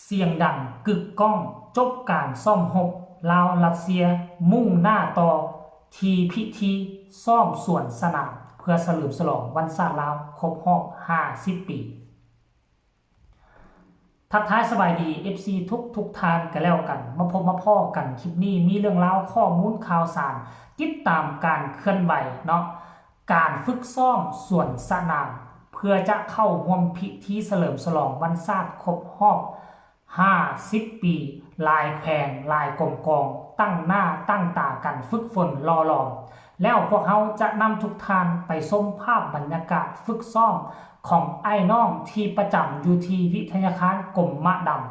ສຽງດັງກຶກກ້ອງ ຈົບການຊ້ອມຮົບ ລາວ-ຣັດເຊຍ ມຸ່ງໜ້າຕໍ່ທີ່ພິທີຊ້ອມສວນສະໜາມ ເພື່ອສະເຫຼີມສະຫຼອງວັນຊາດລາວຄົບຮອບຫ້າສິບປີ. ທັກທາຍສະບາຍດີ ເອັຟຊີ ທຸກໆທ່ານກະແລ້ວກັນ, ມາພົບມາພໍ້ກັນຄລິບນີ້ ມີເລື່ອງລາວຂໍ້ມູນຂ່າວສານ ຕິດຕາມການເຄື່ອນໄຫວເນາະ ການຝຶກຊ້ອມສວນສະໜາມ ເພື່ອຈະເຂົ້າຮ່ວມພິທີສະເຫຼີມສະຫຼອງວັນຊາດຄົບຮອບຫ້າສິບປີ, ຫຼາຍແຂວງ, ຫຼາຍກົມກອງ ຕັ້ງໜ້າຕັ້ງຕາກັນຝຶກຝົນຫຼໍ່ຫຼອມ. ແລ້ວພວກເຮົາຈະນຳທຸກທ່ານໄປຊົມພາບບັນຍາກາດຝຶກຊ້ອມຂອງອ້າຍນ້ອງທີ່ປະຈຳຢູ່ທີ່ວິທະຍາຄານກົມມະດຳ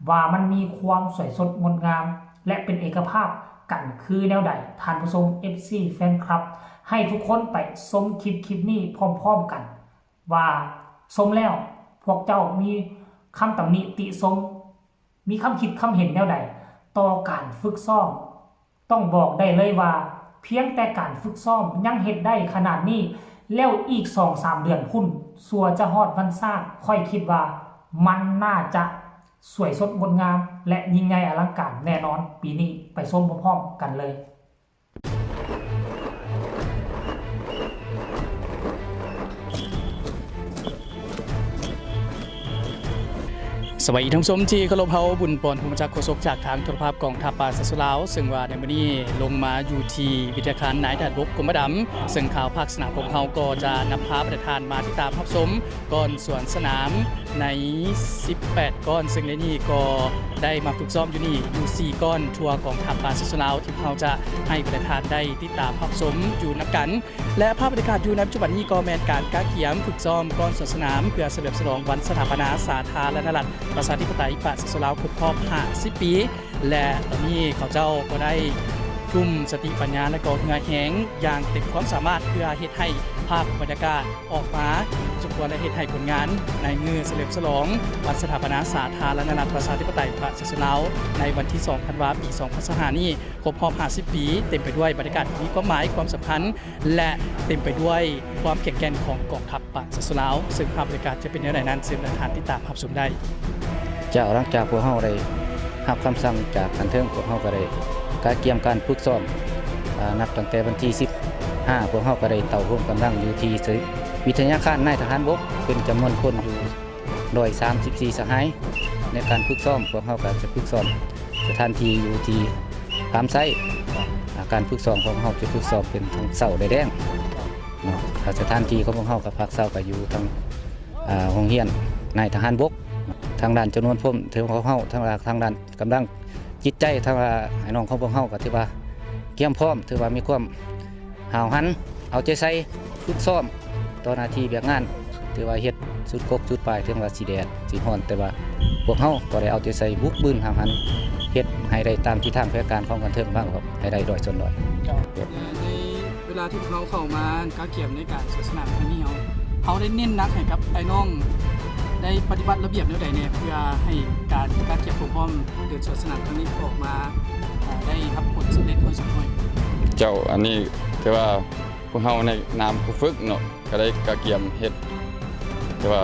ວ່າມັນມີຄວາມສວຍສົດງົດງາມ ແລະ ເປັນເອກະພາບກັນຄືແນວໃດ. ທ່ານຜູ້ຊົມ ເອັຟຊີ ແຟນຄລັບ ໃຫ້ທຸກຄົນໄປຊົມຄລິບ ຄລິບນີ້ພ້ອມໆກັນ ວ່າຊົມແລ້ວພວກເຈົ້າມີຄຳຕຳໜິຕິຊົມ ມີຄຳຄິດຄຳເຫັນແນວໃດຕໍ່ການຝຶກຊ້ອມ. ຕ້ອງບອກໄດ້ເລີຍວ່າ ພຽງແຕ່ການຝຶກຊ້ອມຍັງເຮັດໄດ້ຂະໜາດນີ້ ແລ້ວອີກສອງສາມເດືອນພຸ້ນ ຊົ່ວຈະຮອດວັນຊາດ, ຂ້ອຍຄິດວ່າມັນໜ້າຈະສວຍສົດງົດງາມ ແລະ ຍິ່ງໃຫຍ່ອະລັງການແນ່ນອນປີນີ້. ໄປຊົມພ້ອມໆກັນເລີຍ. ສະບາຍດີທ່ານຜູ້ຊົມທີ່ເຄົາລົບ, ເຮົາ ບຸນປອນ ພົມມະຈັກ ໂຄສົກຈາກທາງໂທລະພາບກອງທັບປາຊາດລາວ ເຊິ່ງວ່າໃນມື້ນີ້ລົງມາຢູ່ທີ່ວິທະຍາຄານນາຍທະຫານບົກກົມມະດຳ, ເຊິ່ງຂ່າວພາກສະໜາມຂອງເຮົາກໍຈະນຳພາປະທານມາຕິດຕາມຮັບຊົມ ກ້ອນສວນສະໜາມໃນສິບແປດກ້ອນ, ເຊິ່ງໃນນີ້ກໍໄດ້ມາຝຶກຊ້ອມຢູ່ນີ້ຢູ່ສີ່ກ້ອນ ທົ່ວກອງທັບປາຊາຊົນລາວ ທີ່ເຮົາຈະໃຫ້ບັນດາທ່ານໄດ້ຕິດຕາມຮັບຊົມຢູ່ນຳກັນ. ແລະ ພາບບັນຍາກາດຢູ່ໃນປັດຈຸບັນນີ້ກໍແມ່ນການກະກຽມຝຶກຊ້ອມກ້ອນສວນສະໜາມ ເພື່ອສະເຫຼີມສະຫຼອງວັນສະຖາປະນາສາທາລະນະລັດ ປະຊາທິປະໄຕ ປະຊາຊົນລາວ ຄົບຮອບຫ້າສິບປີ. ແລະ ຕອນນີ້ເຂົາເຈົ້າກໍໄດ້ທຸ່ມສະຕິປັນຍາ ແລະ ກໍເຫື່ອແຮງຢ່າງເຕັມຄວາມສາມາດ ເພື່ອເຮັດໃຫ້ພາບບັນຍາກາດອອກມາສົມຄວນ ແລະ ເຮັດໃຫ້ຜົນງານໃນມື້ສະເຫຼີມສະຫຼອງວັນສະຖາປະນາສາທາລະນະລັດ ປະຊາທິປະໄຕ ປະຊາຊົນລາວ ໃນວັນທີສອງ ທັນວາ ປີສອງພັນຊາວຫ້ານີ້ ຄົບຮອບຫ້າສິບປີ ເຕັມໄປດ້ວຍບັນຍາກາດທີ່ມີຄວາມໝາຍ, ຄວາມສຳຄັນ ແລະ ເຕັມໄປດ້ວຍຄວາມແຂງແກ່ນຂອງກອງທັບປະຊາຊົນລາວ, ເຊິ່ງພາບບັນຍາກາດຈະເປັນແນວໃດນັ້ນ ເຊີນທ່ານຕິດຕາມຮັບຊົມໄດ້. ເຈົ້າ, ຫຼັງຈາກພວກເຮົາໄດ້ຮັບຄຳສັ່ງຈາກຂັ້ນເທິງ, ພວກເຮົາກໍໄດ້ກະກຽມການຝຶກຊ້ອມ, ອາ, ນັບຕັ້ງແຕ່ວັນທີສິບຫ້າ ພວກເຮົາກໍໄດ້ເຕົ້າໂຮມກຳລັງຢູ່ທີ່ວິທະຍາຄານນາຍທະຫານບົກ ເປັນຈຳນວນຄົນຢູ່ ໜຶ່ງຮ້ອຍສາມສິບສີ່ສະຫາຍ ໃນການຝຶກຊ້ອມ. ພວກເຮົາກໍຈະຝຶກຊ້ອມສະຖານທີ່ຢູ່ທີ່ຟາມໄຊ. ອາ ການຝຶກຊ້ອມຂອງເຮົາຈະຝຶກຊ້ອມເປັນທັງເຊົ້າ ແລະ ແລງເນາະ. ອາ ສະຖານທີ່ຂອງພວກເຮົາກໍພັກເຊົາກໍຢູ່ທາງ ອາ ໂຮງຮຽນນາຍທະຫານບົກ. ທາງດ້ານຈຳນວນພົມ ຖືວ່າຂອງເຮົາ ທາງ ທາງດ້ານກຳລັງຈິດໃຈ ທາງ ອາ ອ້າຍນ້ອງຂອງພວກເຮົາກໍຖືວ່າກຽມພ້ອມ ຖືວ່າມີຄວາມ ຫ້າວຫັນ ເອົາໃຈໃສ່ຝຶກຊ້ອມຕໍ່ໜ້າທີ່ວຽກງານ ຖືວ່າເຮັດສຸດກົກສຸດປາຍ ເຖິງວ່າຊິແດດຊິຮ້ອນ ແຕ່ວ່າພວກເຮົາກໍໄດ້ເອົາໃຈໃສ່ບຸກບືນ ຫ້າວຫັນ ເຮັດໃຫ້ໄດ້ຕາມທິດທາງແຜນການຂອງຂັ້ນເທິງວາງອອກໃຫ້ໄດ້ຮ້ອຍສ່ວນຮ້ອຍ. ເຈົ້າ ໃນເວລາທີ່ພວກເຮົາເຂົ້າມາກະກຽມໃນການສວນສະໜາມຄັ້ງນີ້ ເຮົາ ເຮົາໄດ້ເນັ້ນໜັກໃຫ້ກັບອ້າຍນ້ອງໄດ້ປະຕິບັດລະບຽບແນວໃດແດ່ ເພື່ອໃຫ້ການກະກຽມຄວາມພ້ອມເດີນສວນສະໜາມຄັ້ງນີ້ອອກມາ ໄດ້ຮັບຜົນສຳເລັດດ້ວຍສົມບູນ? ເຈົ້າ ອັນນີ້ຖືວ່າ ພວກເຮົາໃນນາມຜູ້ຝຶກເນາະ ກໍໄດ້ກະກຽມເຮັດ ແຕ່ວ່າ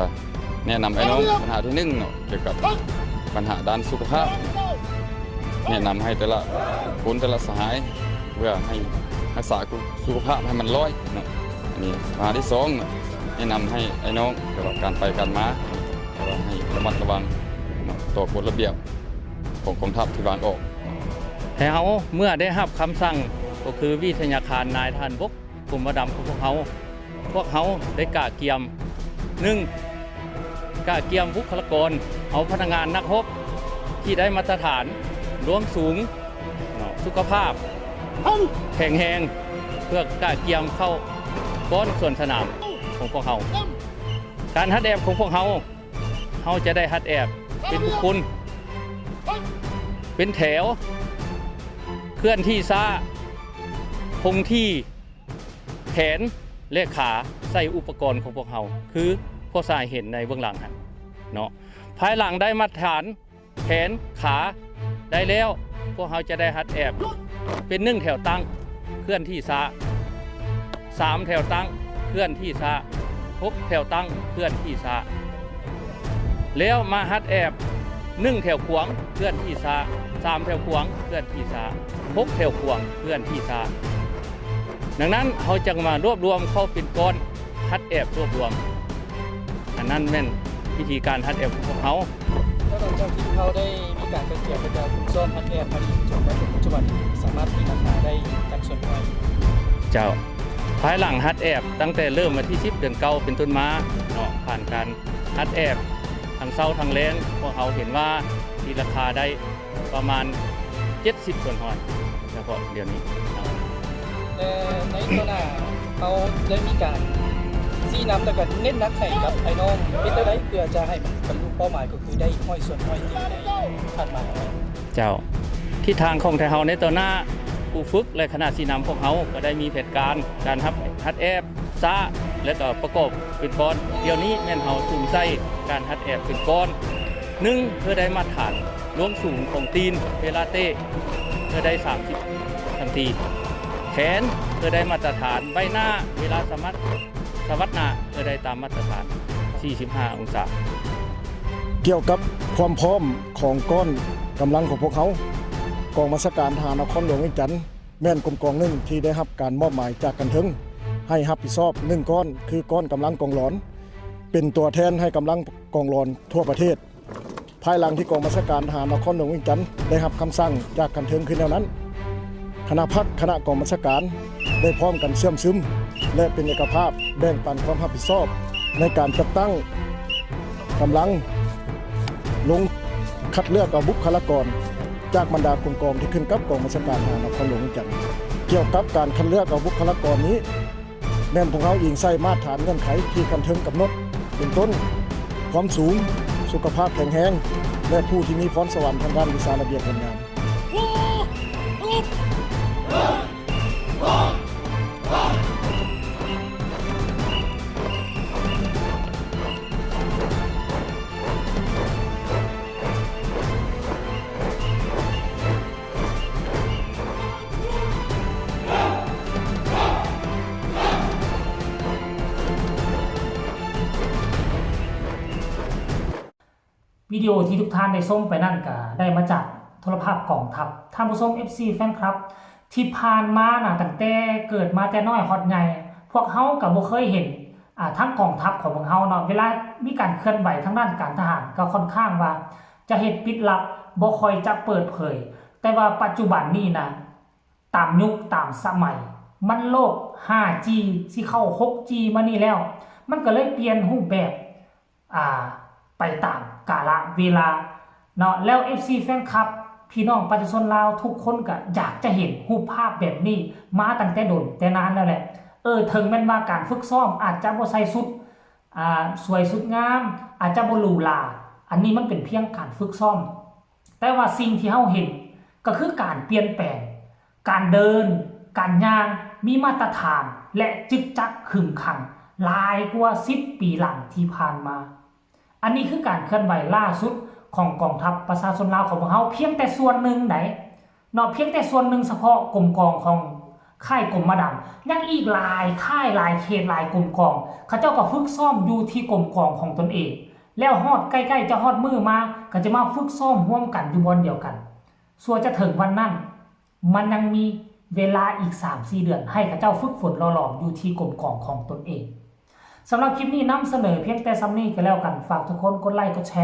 ແນະນຳອ້າຍນ້ອງ ບັນຫາທີໜຶ່ງເນາະ ກ່ຽວກັບບັນຫາດ້ານສຸຂະພາບ ແນະນຳໃຫ້ແຕ່ລະຄົນ ແຕ່ລະສະຫາຍ ເພື່ອໃຫ້ຮັກສາສຸຂະພາບໃຫ້ມັນລອຍເນາະ. ອັນນີ້ບັນຫາທີສອງເນາະ ແນະນຳໃຫ້ອ້າຍນ້ອງ ແຕ່ວ່າການໄປການມາ ແຕ່ວ່າໃຫ້ລະມັດລະວັງເນາະ ຕໍ່ກົດລະບຽບຂອງກອງທັບທີ່ວາງອອກ. ແລ້ວເຮົາເມື່ອໄດ້ຮັບຄຳສັ່ງ ກໍຄືວິທະຍາຄານນາຍທະຫານບົກ ກົມມະດຳຂອງພວກເຮົາ, ພວກເຮົາໄດ້ກະກຽມ ໜຶ່ງ ກະກຽມບຸກຄະລາກອນ, ເອົາພະນັກງານນັກຮົບທີ່ໄດ້ມາດຕະຖານລວງສູງເນາະ, ສຸຂະພາບແຂງແຮງ ເພື່ອກະກຽມເຂົ້າກ້ອນສວນສະໜາມຂອງພວກເຮົາ. ການຮັດແອບຂອງພວກເຮົາ ເຮົາຈະໄດ້ຮັດແອບເປັນບຸກຄົນ, ເປັນແຖວ, ເຄື່ອນທີ່ຊ້າ, ຄົງທີ່, ແຂນ ແລະ ຂາ ໃສ່ອຸປະກອນຂອງພວກເຮົາ ຄືພວກທ່ານເຫັນໃນເບື້ອງຫຼັງຫັ້ນເນາະ. ພາຍຫຼັງໄດ້ມາດຕະຖານແຂນ ຂາ ໄດ້ແລ້ວ, ພວກເຮົາຈະໄດ້ຮັດແອບເປັນ ໜຶ່ງ ແຖວຕັ້ງເຄື່ອນທີ່ຊ້າ, ສາມ ແຖວຕັ້ງເຄື່ອນທີ່ຊ້າ, ຫົກ ແຖວຕັ້ງເຄື່ອນທີ່ຊ້າ. ແລ້ວມາຮັດແອບ ໜຶ່ງແຖວຂວາງເຄື່ອນທີ່ຊ້າ, ສາມແຖວຂວາງເຄື່ອນທີ່ຊ້າ, ຫົກແຖວຂວາງເຄື່ອນທີ່ຊ້າ. ດັ່ງນັ້ນ ເຮົາຈຶ່ງມາລວບລວມເຂົ້າເປັນກ້ອນ, ຮັດແອບລວບລວມ. ອັນນັ້ນແມ່ນວິທີການຮັດແອບຂອງພວກເຮົາ. ແລ້ວຫຼັງຈາກທີ່ພວກເຮົາໄດ້ມີການໄກ່ເກ່ຍ ແລະ ການຝຶກຊ້ອມຮັດແອບມານີ້ ຈົນມາເຖິງປັດຈຸບັນ ສາມາດຕີລາຄາໄດ້ຈັກສ່ວນຮ້ອຍ? ເຈົ້າ, ພາຍຫຼັງຮັດແອບຕັ້ງແຕ່ເລີ່ມວັນທີສິບ ເດືອນເກົ້າ ເປັນຕົ້ນມາເນາະ, ຜ່ານການຮັດແອບທັງເຊົ້າທັງແລງ, ພວກເຮົາເຫັນວ່າຕີລາຄາໄດ້ປະມານເຈັດສິບສ່ວນຮ້ອຍ ສະເພາະດຽວນີ້ເນາະ. ແລະ ໃນຕໍ່ໜ້າເຮົາໄດ້ມີການຊີ້ນຳ ແລະ ກະເນັ້ນໜັກໃຫ້ກັບອ້າຍນ້ອງເຮັດແນວໃດ ເພື່ອຈະໃຫ້ມັນບັນລຸເປົ້າໝາຍ ກໍຄືໄດ້ຮ້ອຍສ່ວນຮ້ອຍທີ່ໄດ້ຄາດໝາຍເອົາໄວ້? ເຈົ້າ, ທິດທາງຂອງໄທເຮົາໃນຕໍ່ໜ້າ, ຄູຝຶກ ແລະ ຄະນະຊີ້ນຳຂອງເຮົາກໍໄດ້ມີແຜນການການຮັບ ຮັດແອບຊ້າ ແລະ ກໍປະກອບເປັນກ້ອນ. ດຽວນີ້ແມ່ນເຮົາສຸມໃສ່ການຮັດແອບເປັນກ້ອນ, ໜຶ່ງ ເພື່ອໄດ້ມາດຕະຖານລວງສູງຂອງຕີນເວລາເຕະ ເພື່ອໄດ້ສາມສິບຊັງຕີ, ແຂນ ເພື່ອໄດ້ມາດຕະຖານໃບໜ້າເວລາສະໝັດ ສະຫວັດໜ້າ ເພື່ອໄດ້ຕາມມາດຕະຖານສີ່ສິບຫ້າອົງສາ. ກ່ຽວກັບຄວາມພ້ອມຂອງກ້ອນກຳລັງຂອງພວກເຮົາ, ກອງບັນຊາການທະຫານນະຄອນຫຼວງວຽງຈັນ ແມ່ນກົມກອງໜຶ່ງທີ່ໄດ້ຮັບການມອບໝາຍຈາກຂັ້ນເທິງ ໃຫ້ຮັບຜິດຊອບໜຶ່ງກ້ອນ ຄືກ້ອນກຳລັງກອງຫຼອນ ເປັນຕົວແທນໃຫ້ກຳລັງກອງຫຼອນທົ່ວປະເທດ. ພາຍຫຼັງທີ່ກອງບັນຊາການທະຫານນະຄອນຫຼວງວຽງຈັນໄດ້ຮັບຄຳສັ່ງຈາກຂັ້ນເທິງຄືແນວນັ້ນ, ຄະນະພັກ, ຄະນະກອງບັນຊາການໄດ້ພ້ອມກັນເຊື່ອມຊຶມ ແລະ ເປັນເອກະພາບແບ່ງປັນຄວາມຮັບຜິດຊອບໃນການຈັດຕັ້ງກຳລັງລົງຄັດເລືອກເອົາບຸກຄະລາກອນຈາກບັນດາກົມກອງທີ່ຂຶ້ນກັບກອງບັນຊາການທະຫານນະຄອນຫຼວງວຽງຈັນ. ກ່ຽວກັບການຄັດເລືອກເອົາບຸກຄະລາກອນນີ້ ແມ່ນພວກເຮົາອີງໃສ່ມາດຖານເງື່ອນໄຂທີ່ຂັ້ນເທິງກຳນົດ ເປັນຕົ້ນ ຄວາມສູງ, ສຸຂະພາບແຂງແຮງ ແລະ ຜູ້ທີ່ມີພອນສະຫວັນທາງດ້ານວິຊາລະບຽບງານງາມ. ວິດີໂອທີ່ທຸກທ່ານໄດ້ຊົມໄປນັ້ນ ກະໄດ້ມາຈາກໂທລະພາບກອງທັບ. ທ່ານຜູ້ຊົມ ເອັຟຊີ ແຟນຄລັບ ທີ່ຜ່ານມານະ ຕັ້ງແຕ່ເກີດມາແຕ່ນ້ອຍຮອດໃຫຍ່ ພວກເຮົາກະບໍ່ເຄີຍເຫັນ ອາ ທັງກອງທັບຂອງເມືອງເຮົາເນາະ ເວລາມີການເຄື່ອນໄຫວທາງດ້ານການທະຫານ ກໍຄ່ອນຂ້າງວ່າຈະເຮັດປິດລັບ ບໍ່ຄ່ອຍຈະເປີດເຜີຍ. ແຕ່ວ່າປັດຈຸບັນນີ້ນະ ຕາມຍຸກຕາມສະໄໝ ມັນໂລກຫ້າຈີ ຊິເຂົ້າຫົກຈີມານີ້ແລ້ວ ມັນກໍເລີຍປ່ຽນຮູບແບບ ອາ ໄປຕາມກາລະເວລາເນາະ. ແລ້ວ ເອັຟຊີ ແຟນຄລັບ ພີ່ນ້ອງປະຊາຊົນລາວທຸກຄົນກໍຢາກຈະເຫັນຮູບພາບແບບນີ້ມາຕັ້ງແຕ່ດົນແຕ່ນານແລ້ວແຫຼະ. ເອີ ເຖິງແມ່ນວ່າການຝຶກຊ້ອມອາດຈະບໍ່ໃສ່ຊຸດ ອາ ສວຍຊຸດງາມ ອາດຈະບໍ່ຫຼູຫຼາ ອັນນີ້ມັນເປັນພຽງການຝຶກຊ້ອມ ແຕ່ວ່າສິ່ງທີ່ເຮົາເຫັນກໍຄືການປ່ຽນແປງ ການເດີນ ການຍ່າງ ມີມາດຕະຖານ ແລະ ຈຶກຈັກຂຶງຂັງ ຫຼາຍກວ່າສິບປີຫຼັງທີ່ຜ່ານມາ. ອັນນີ້ຄືການເຄື່ອນໄຫວລ່າສຸດຂອງກອງທັບປະຊາຊົນລາວຂອງພວກເຮົາ ພຽງແຕ່ສ່ວນໜຶ່ງໃດ ເນາະ ພຽງແຕ່ສ່ວນໜຶ່ງສະເພາະກົມກອງຂອງຄ້າຍກົມມະດຳ ຍັງອີກຫຼາຍຄ້າຍ ຫຼາຍເຂດ ຫຼາຍກົມກອງ ເຂົາເຈົ້າກໍຝຶກຊ້ອມຢູ່ທີ່ກົມກອງຂອງຕົນເອງ ແລ້ວຮອດໃກ້ໆຈະຮອດມື້ມາ ກໍຈະມາຝຶກຊ້ອມຮ່ວມກັນຢູ່ບ່ອນດຽວກັນ. ສ່ວນຈະເຖິງວັນນັ້ນ ມັນຍັງມີເວລາອີກສາມສີ່ເດືອນ ໃຫ້ເຂົາເຈົ້າຝຶກຝົນຫຼໍ່ຫຼອມຢູ່ທີ່ກົມກອງຂອງຕົນເອງ. ສຳລັບຄລິບນີ້ນຳສະເໜີພຽງແຕ່ສ່ຳນີ້ກໍແລ້ວກັນ. ຝາກທຸກຄົນກົດໄລ ກົດແຊ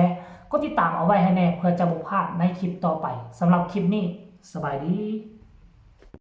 ກົດຕິດຕາມເອົາໄວ້ໃຫ້ແດ່ ເພື່ອຈະບໍ່ພາດໃນຄລິບຕໍ່ໄປ. ສຳລັບຄລິບນີ້ ສະບາຍດີ.